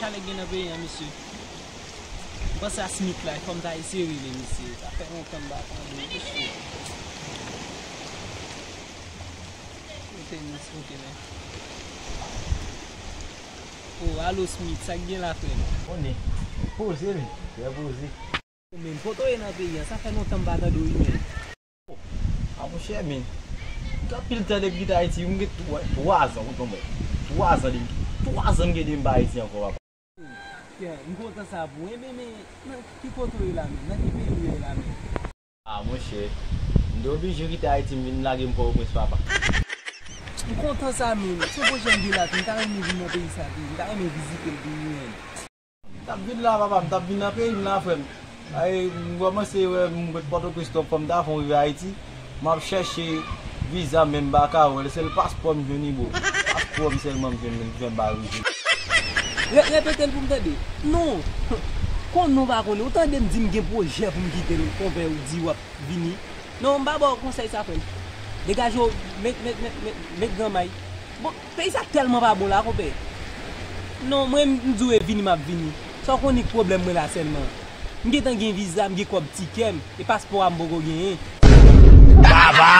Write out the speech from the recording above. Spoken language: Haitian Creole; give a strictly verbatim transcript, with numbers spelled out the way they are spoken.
Sa nèg gen nan peyi an, mesye. M panse a Smith la, fò m ta eseye rele misye. Sa fè lontan m pa tande l, mesye. Kote Miss, kote men. Oh, alo Smith, sa k gen la, frè m? Konnen. Poze, men. Trè poze. Men, kote w ye nan peyi an? Sa fè lontan m pa tande w, wi, men. A monchè, men. M gen anpil tan depi m kite Ayiti, m gen twa, twa zan, koute yon bagay. Twa zan depi, twa zan m gen depi m pa Ayiti ankò, papa. Yeah, m kontan sa pou ou. Enben, men, nan ki kote w ye la, men? Nan ki peyi w ye la, men? A, monchè, m te oblije kite Ayiti, m vin lage m Pòtoprens, papa. M kontan sa, men. Se yon pwojè m gen la, tou. M ta renmen vin nan peyi sa, tou. M ta renmen vizite l, tou, men. M t ap vin la, papa, m t ap vin nan peyi m la, frè m. Ay, m kòmanse wè m ret Pòtoprens twòp, fò m ta fè yon rive Ayiti. M ap chèche viza, men m pa ka wè l. Sèl paspò m jwenn, wi, bro. Paspò m sèlman m jwenn, men ki fè m pa rive. Re-, repete l pou m tande. Non. Konnen w pa konnen. Ou tande m di m gen pwojè pou m kite l, konpè, ou di w ap vini. Non, m pa ba w konsèy sa, frè m. Degaje w, met, met, met, met, met granmay. Bon, peyi sa tèlman pa bon la, konpè. Non, mwen, m di w e vini, m ap vini. Sa w konnen k pwoblèm mwen la sèlman? M gentan gen viza, m gen kòb tikè m, e paspò a m poko genyen. Baba!